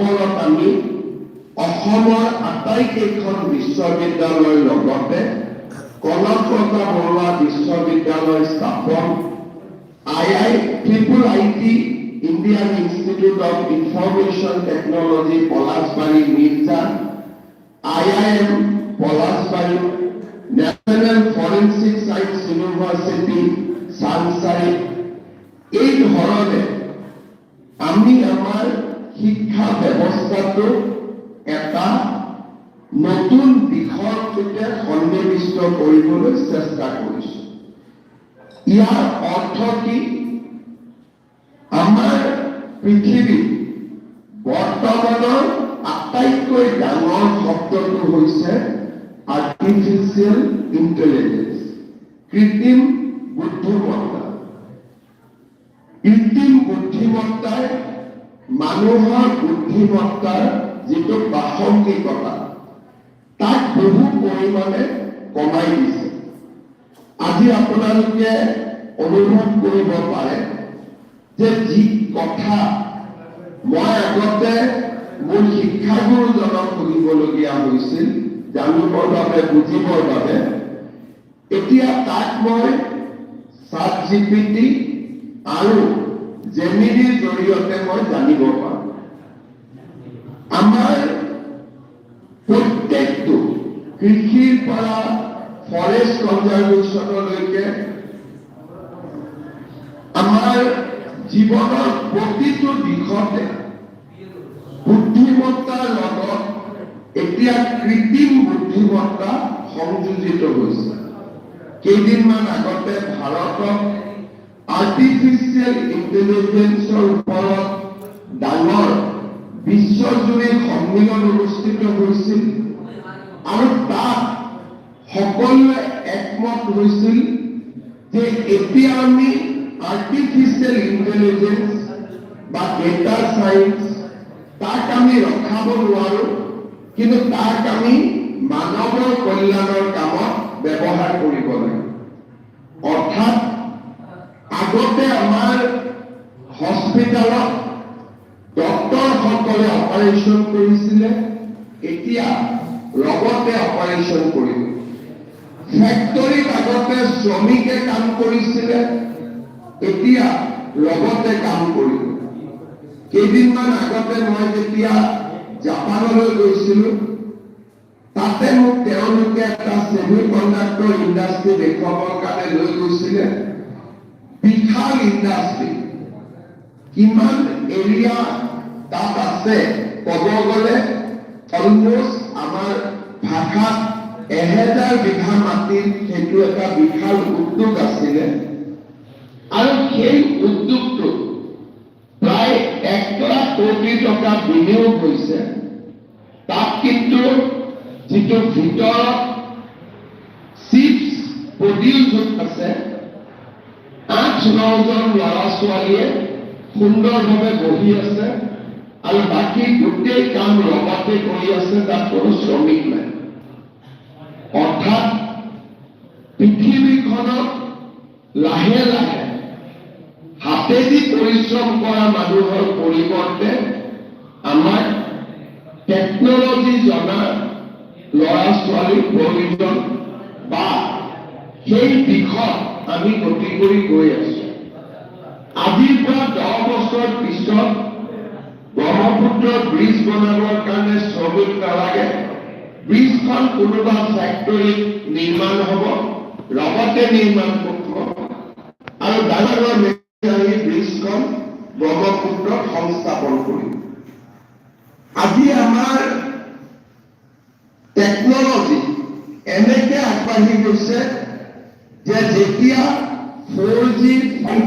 ওপৰত আমি অসমৰ আটাইকেইখন বিশ্ববিদ্যালয়ৰ লগতে কনকলতা বৰুৱা বিশ্ববিদ্যালয় স্থাপন, IIIIT, Indian Institute of Information Technology, Palasbari, Mirza, IIM Palasbari, national forensic science university Changsari, এই ধৰণে আমি আমাৰ শিক্ষা ব্যৱস্থাটো এটা নতুন দিশৰ সৈতে সন্নিৱিষ্ট কৰিবলৈ চেষ্টা কৰিছো। ইয়াৰ অৰ্থ কি? আমাৰ পৃথিৱীত বৰ্তমানৰ আটাইতকৈ ডাঙৰ শব্দটো হৈছে আৰ্টিফিচিয়েল ইণ্টেলিজেঞ্চ, কৃত্ৰিম বুদ্ধিমত্তা। কৃত্ৰিম বুদ্ধিমত্তাই মানুহৰ বুদ্ধিমত্তাৰ যিটো প্ৰাসংগিকতা, তাক বহু পৰিমাণে কমাই দিছে। আজি আপোনালোকে অনুভৱ কৰিব পাৰে যে যি কথা মই আগতে মোৰ শিক্ষাগুৰুজনক সুধিবলগীয়া হৈছিল জানিবৰ বাবে, বুজিবৰ বাবে, এতিয়া তাক মই চাট জিপিটি আৰু জেমিনিৰ জৰিয়তে মই জানিব পাৰোঁ। আমাৰ প্ৰত্যেকটো কৃষিৰ পৰা ফৰেষ্ট কনজাৰ্ভেশ্যনলৈকে আমাৰ জীৱনৰ প্ৰতিটো দিশতে বুদ্ধিমত্তাৰ লগত এতিয়া কৃত্ৰিম বুদ্ধিমত্তা সংযোজিত হৈছে। কেইদিনমান আগতে ভাৰতত আৰ্টিফিচিয়েল ইণ্টেলিজেঞ্চৰ ওপৰত ডাঙৰ বিশ্বজুৰি সন্মিলন অনুষ্ঠিত হৈছিল আৰু তাত সকলোৱে একমত হৈছিল যে এতিয়া আমি আৰ্টিফিচিয়েল ইণ্টেলিজেঞ্চ বা ডেটা চায়েন্স, তাক আমি ৰখাব নোৱাৰো, কিন্তু তাক আমি মানৱৰ কল্যাণৰ কামত ব্যৱহাৰ কৰিব লাগে। অৰ্থাৎ আগতে আমাৰ হস্পিটেলত ডক্তৰসকলে অপাৰেশ্যন কৰিছিলে, এতিয়া ৰবটে অপাৰেশ্যন কৰিব। ফেক্টৰীত আগতে শ্ৰমিকে কাম কৰিছিলে, এতিয়া ৰবটে কাম কৰিব। কেইদিনমান আগতে মই যেতিয়া জাপানলৈ গৈছিলো, তাতে মোক তেওঁলোকে এটা ছেমি কণ্ডাক্টৰ ইণ্ডাষ্ট্ৰী দেখুৱাবৰ কাৰণে লৈ গৈছিলে। বিশাল ইণ্ডাষ্ট্ৰী, কিমান এৰিয়া তাত আছে ক'ব গ'লে অলমষ্ট আমাৰ ভাষাত 1000 বিঘা মাটিৰ সেইটো এটা বিশাল উদ্যোগ আছিলে। আৰু সেই উদ্যোগটোত প্ৰায় 1 লাখ কোটি টকা বিনিয়োগ হৈছে। তাত কিন্তু যিটো ভিতৰত চিপছ প্ৰডিউচ আছে, 8-9জন ল'ৰা ছোৱালীয়ে সুন্দৰভাৱে বহি আছে আৰু বাকী গোটেই কাম ৰবটে কৰি আছে। তাত কোনো শ্ৰমিক নাই। অৰ্থাৎ পৃথিৱীখনত লাহে লাহে হাতেদি পৰিশ্ৰম কৰা মানুহৰ পৰিৱৰ্তে আমাক টেকনলজি জনা ল'ৰা ছোৱালীৰ প্ৰয়োজন বা সেই দিশত আমি গতি কৰি গৈ আছো। আজিৰ পৰা 10 বছৰ পিছত ব্ৰহ্মপুত্ৰৰ ব্ৰিজ বনাবৰ কাৰণে শ্ৰমিক নালাগে। ব্ৰিজখন কোনোবা ফেক্টৰীত নিৰ্মাণ হ'ব, ৰবটে নিৰ্মাণ কৰিব আৰু ডাঙৰ ডাঙৰ মেচিন আহি ব্ৰিজখন ব্ৰহ্মপুত্ৰত সংস্থাপন কৰিব। আজি আমাৰ টেকনলজি এনেকে আগবাঢ়ি গৈছে যে যেতিয়া 4G, 5